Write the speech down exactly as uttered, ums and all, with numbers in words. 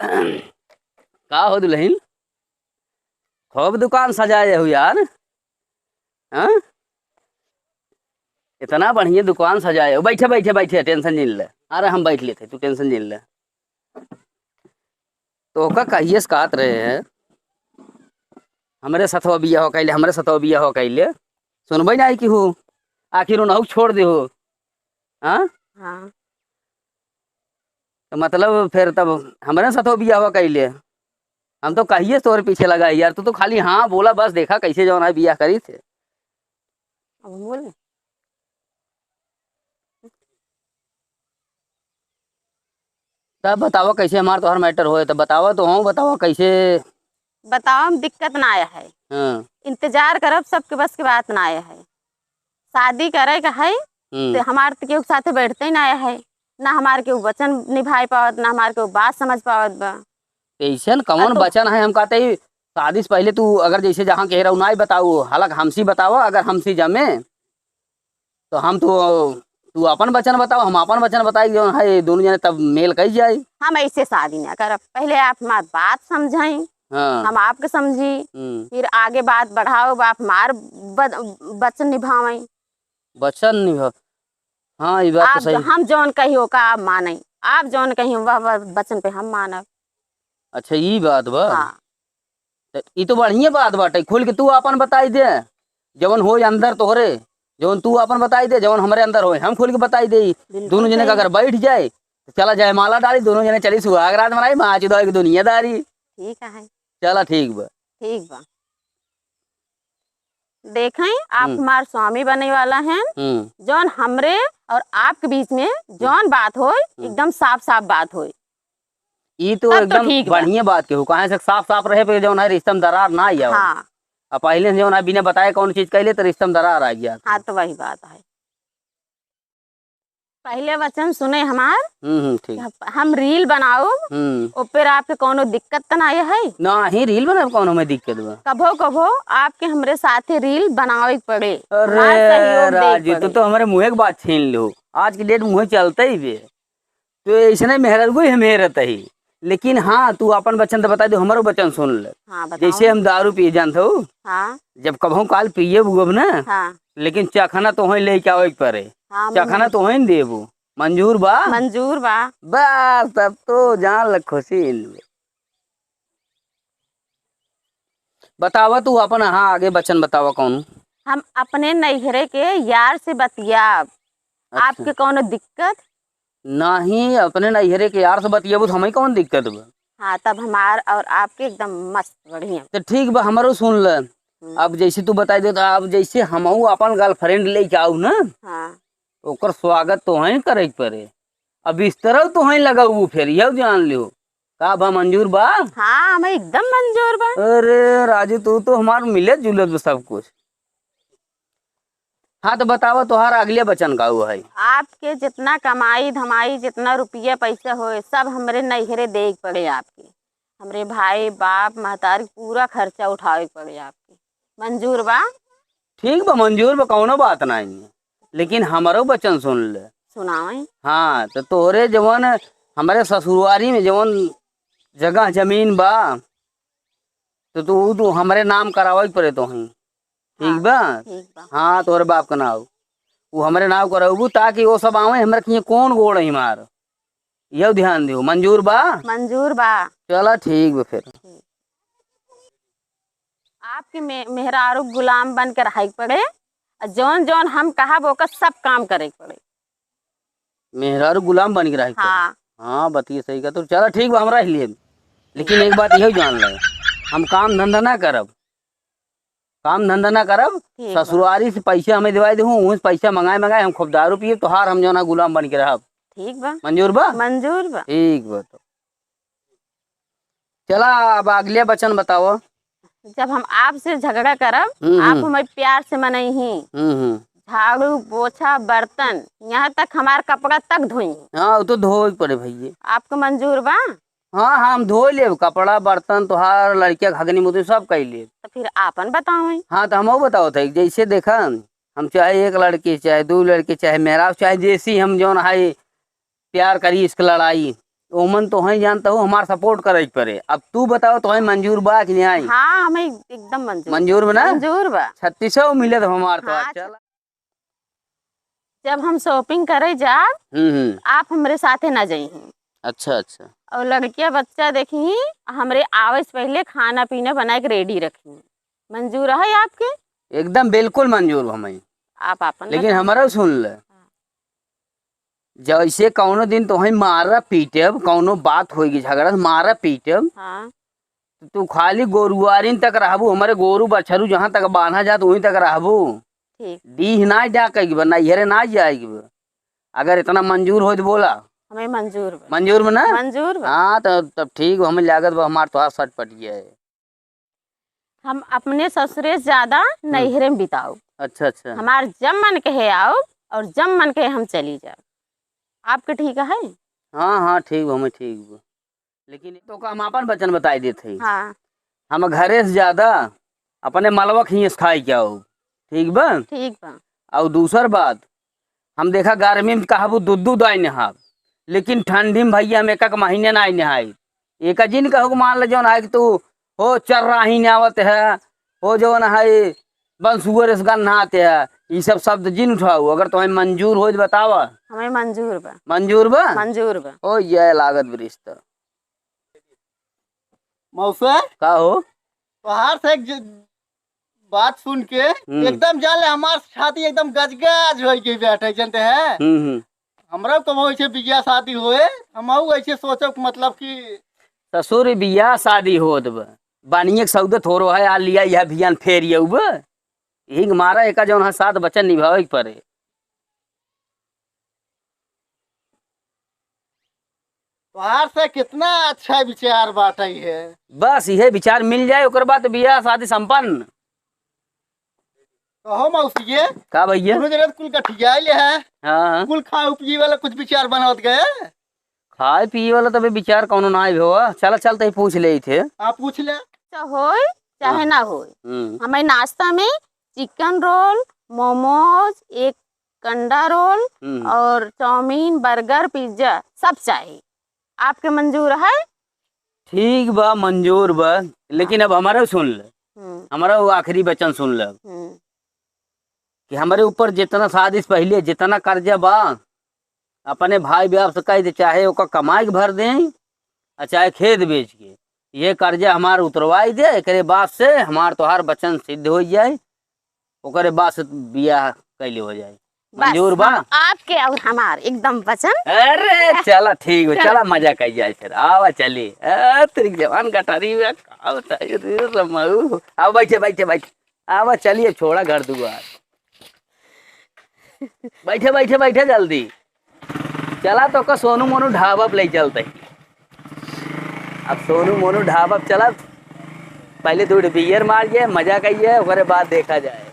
का हो दुलहिन, खूब दुकान सजाए हो यार, हाँ? इतना बढ़िया दुकान सजाए हो। बैठे, बैठे, बैठे, tension जिन ले। अरे हम बैठ लेते, तू tension जिन ले। तोहका कहिए से कहत रहे हैं, हमरे सथवा बियाह कइले, हमरे सथवा बियाह कइले, सुनबे नाहीं किहो, आखिर उनहू छोड़ देहो, हाँ? हाँ। तो मतलब फिर तब हमरे सथवा बियाह कइले, हम तो कहिए से तोहरे पीछे लगा है यार, तू तो खाली हाँ बोला बस, देखा कैसे जौन है बियाह करी थे। अब हम बोले? तब बतावा कैसे हमार तोहार matter होए, तब बतावा तो हूँ, बतावा कैसे। बतावा, हम दिक्कत ना आया है। हाँ। इंतजार करब, सबके बस के बात ना आया है। शादी करे के है, हम्म। तो हमार तो केहू के साथे बैठते ही ना आया है, ना हमार केहू वचन निभाए पावत, ना हमार केहू बात समझ पावत बा। कैसन कौन अब तो वचन है, हम कहते ही शादी से पहले तू अगर जैसे जहाँ कह रहा हूँ ना ही बताऊ, हालांकि हमसे बतावा, अगर हमसे जमे तो हम तो, तू अपन वचन बताओ, हम अपन वचन बताई, जौन है दोनों जने तब मेल कई जाई। हम ऐसे शादी ना करब, पहले आप हमार बात समझाई, हाँ। हम आपके समझी, हम्म। फिर आगे बात बढ़ाओ, आप हमार ब-, वचन निभावई। वचन निभा-, हाँ, ई बात तो आप, सही। हम जौन कही ओका आप मानई, आप जौन कही वह, वह वचन पे हम मानब। अच्छा, ई बात बा। हाँ। त ई तो बढ़िया बात बाटे, खुल के तू आपन बताई दे, जवन होई अंदर तोहरे, जवन तू आपन बताई दे, जवन हमरे अंदर होई, हम खुल के बताई देई। बिल्कुल दोनों जने का सही। अगर बैठ जाए, तो चला जयमाला डाली, दोनों जने चली सुहाग रात मनाई, माँ चुदा एक दुनियादारी। ठीक है। चला ठीक बा। ठीक बा। देखें, आप हम्म। हमार स्वामी बने वाला हैं, हम्म। जौन हमरे और आपके बीच में जौन बात होई, हम्म। एकदम साफ साफ बात होई। ई तो तब तो एकदम ठीक बा। बढ़िया बात केहू, काहे से साफ साफ रहे पे जौन है रिश्ता में दरार ना आई आवे। हाँ। आ पहले से जौन है बिना बताए कौन चीज कैले तो रिश्ता में दरार आ गया। हाँ, तो वही बात है। पहले वचन सुने हमार। हम्म, हम्म, ठीक। हम, हम reel बनाउब, हम्म। ओपर आपके कौनो दिक्कत त ना आए है? नाही, reel बनाए कौनो में दिक्कत बा? कभो कभो आपके हमरे साथे reel बनावे के पड़े, अरे हमार सहयोग दे के राजू, तू पड़े। तो हमरे मुँहे के बात छीन लो। आज के date मुँहे चलते ही बे। तो ऐसने मेहररुए हम हेरत ही। लेकिन हाँ, तू अपन वचन तो बताई दे, हमरो वचन सुन ले। हाँ, बताओ। जैसे हम दारू पिए जानत हो, हाँ। जब कबहूँ काल पिए उगब ना, हाँ। लेकिन चखना तोहई लेके आवे के पड़े। हाँ, चखना मंजूर। तोहई न देबू। मंजूर बा? मंजूर बा। बस, तब तो जान ल खुशी। बतावा तू अपन, हाँ, आगे वचन बतावा कौन? हम अपने नैहरे के यार से बतियाब। अच्छा। आपके कौनो दिक्कत? नाही, अपने नैहरे के यार से बतियाबू तो हमई कौन दिक्कत बा? हाँ, तब हमार और आपके एकदम मस्त, बढ़िया। तो ठीक बा, हमरो सुन ले। हम्म। अब जैसे तू बताई दे, तो अब जैसे हमहू अपन girlfriend लेके आऊ ना, हाँ। ओकर स्वागत तोहई करे के पड़े। अब बिस्तरौ तोहई लगाऊ, फिर यह जान लियो। का बा, मंजूर बा? हाँ, हमें एकदम मंजूर बा। अरे राजू, तू तो हमार मिलत जुलत बा सब कुछ। हाँ, तो बतावा, तोहार अगले वचन का हुआ है? आपके जितना कमाई धमाई, जितना रुपया पैसा होए, सब हमरे नैहरे दे के पड़े आपके। हमरे भाई, बाप, महतारी, पूरा खर्चा उठावे के पड़े आपके। मंजूर बा? ठीक बा, मंजूर बा, कौनो बात नाही। लेकिन हमरो वचन सुन ले। सुनावई। हाँ, तो तोहरे जवन हमरे ससुरवारी में जवन जगह जमीन बा, तो तू, तू हमरे नाम करावे के पड़े तोहई। ठीक हाँ, बा? ठीक बा। हाँ, तोहरे बाप का नाव। वो हमरे नाव करबू, ताकि वो सब आवे, हमरे किए कौन गोड़ है मार। यह ध्यान दियो, मंजूर बा? मंजूर बा। चला, ठीक बा फिर। ठीक। आपके मे-, मेहरारू गुलाम बन के रहे के पड़े, और जौन जौन हम कहब, ओकर सब काम करे के पड़े। मेहरारू गुलाम बन के रहे के पड़े। हाँ। हाँ, बतिया सही का। तो चला, ठीक बा, हम रह लिए। लेकिन एक बात यही जान ले, हम काम धंधा ना करब। काम धंधा ना करब, ठीक बा। ससुरारी से पैसा हमें दिवाई देहू, वहीं से पैसा मंगाए मंगाए हम खूब दारू पिए, तोहार हम जौन है गुलाम बन के रहब। ठीक बा। मंजूर बा? मंजूर बा। ठीक बा तो। चला, अब अगले वचन बताओ। जब हम आपसे झगड़ा करब, हम्म, आप हम्म। हमें प्यार से मनई ही। हम्म, हम्म। झाड़ू, पोछा, बर्तन, यहाँ तक हमार कपड़ा तक धोई। हाँ, वो तो धोए के पड़े भैया। आपको मंजूर बा? हाँ, हाँ, हम धोए लेब, कपड़ा, बर्तन, तोहार, लड़किया, घगनी मुतनी सब कई लेब। तो फिर आपन बताओ। हाँ, तो हमहू बताओ थे, जैसे देखा, हम चाहे एक लड़की, चाहे दो लड़की, चाहे मेहरारू, चाहे जैसी हम जौन है प्यार करी, इसके लड़ाई, ओमन तोहई जानत हो, हमार support करे के परे। अब तू बताओ, तोहई मंजूर बा कि नाहीं? हाँ, हमें एकदम मंजूर। मंजूर बा ना? मंजूर बा। छत्तीसौ मिले तो हमार तो हाँ, आज चल। जब हम shopping करे जाब, हम्म, हम्म। आप हमरे साथे ना जइहीं। अच्छा, अच्छा। और लड़किया बच्चा देखिहीं, हमरे आवे से पहिले खाना पीना बना के ready रखिहीं। मंजूर है आपके? एकदम बिल्कुल मंजूर बा हमें। आप आपन लेकिन बताओ। हमरा सुन ले। हाँ। जैसे कौनो दिन तोहई मारा पीटब, कौनो बात होइगी झगड़ा, मारा पीटब, हाँ। तो तू खाली गोरुआरिन तक रहबू, हमरे गोरू बछरू जहाँ तक बान्हा जात, वहीं तक रहबू। ठीक। डीह ना जा कहिबा, नैहरे ना जाइबा। अगर इतना मंजूर हो तो बोला। हमें मंजूर बा। मंजूर बा ना? मंजूर बा। हाँ, तो तब ठीक बा, हमें लागत बा, हमार तोहार सट पट गया है। हम अपने ससुरे से ज्यादा हम्म। नैहरे में बिताउब। अच्छा, अच्छा। हमार जब मन कहे आउब और जब मन कहे हम चली जाब। आपके ठीक है? हाँ, हाँ, ठीक बा, हमें ठीक बा। लेकिन तो का हम आपन वचन बताई देत हई। हाँ। हम घरे से ज्यादा अपने मलवा खियस खाई के आउब। ठीक बा? ठीक बा। और दूसर बात, हम देखा गर्मी में कहबू दू दू दाई नहाब, लेकिन ठंडी में भैया हम एक एक महीने ना नहाई। एक जिन कहो कि मान ले जौन है कि तू हो चर्राही नहावत है, हो जौन है बंसुअर से गन्हात है, ई सब शब्द जिन उठाऊ। अगर तुम्हें मंजूर हो तो बतावा। हमें मंजूर बा। मंजूर बा? मंजूर बा। ओ ये लागत बा रिश्ता। मौसा? का हो? तोहार से एक ज-, बात सुन के हम्म। एकदम जान ले हमार छाती एकदम गजगज होइ गई बैठे, जानते हैं? हम्म, हम्म। हमरा कबो ऐसे बियाह शादी होए, हमहू ऐसे सोचब, मतलब कि ससुर बियाह शादी होत बा, बानिये के सौदे थोरो है, आ लिया यह भियान फेर यऊ बा। यही के मारा एका जौन है सात वचन निभावे के परे। तोहार से कितना अच्छा विचार बाटई है। बस इहे विचार मिल जाए, ओकर बाद बियाह शादी संपन्न। कहो मौसी ये, का भैया? दोनों जने कुल गठियाइले है। हाँ। कुल खाए पिए वाला कुछ विचार बनावत गए। खाए पिए वाला तबे विचार कौनो ना आए हो। चला, चल तई पूछ लेई थे। हाँ, पूछ ले। तो होई चाहे हाँ। ना होई, हम्म। हमें नाश्ता में chicken roll, momos, एक कंडा roll हम्म। और चाउमीन, burger, pizza सब चाही। आपके मंजूर है? ठीक बा, मंजूर बा, लेकिन अब हमारा सुन ले, हम्म। हमारा वो आखिरी वचन सुन ले हम्म। कि हमारे ऊपर जितना शादी से पहले जितना कर्जा बा, अपने भाई बाप से कह दे, चाहे ओकर कमाई के भर दें, आ चाहे खेत बेच के, ये कर्जा हमार उतरवाई दे, एकरे बाद से हमार तोहार वचन सिद्ध हो जाए, ओकरे बाद से बियाह कैले हो जाए। बस, मंजूर बा? हम आपके और हमार एकदम वचन। अरे, चला, ठीक बा, चला। चला, मजा कई जाए फिर। आवा, चली। ए, तेरी जवान गटारी में का बताई रे रमाऊ। आओ, बैठे, बैठे, बैठे। आवा, चलिए, छोड़ा घर दुआर। बैठे, बैठे, बैठे जल्दी। चला, तो का सोनू मोनू ढाबा पे ले चलते हैं। अब सोनू मोनू ढाबा पे चला, पहले दो beer मार लिए, मजा करिए, ओकरे बाद देखा जाए।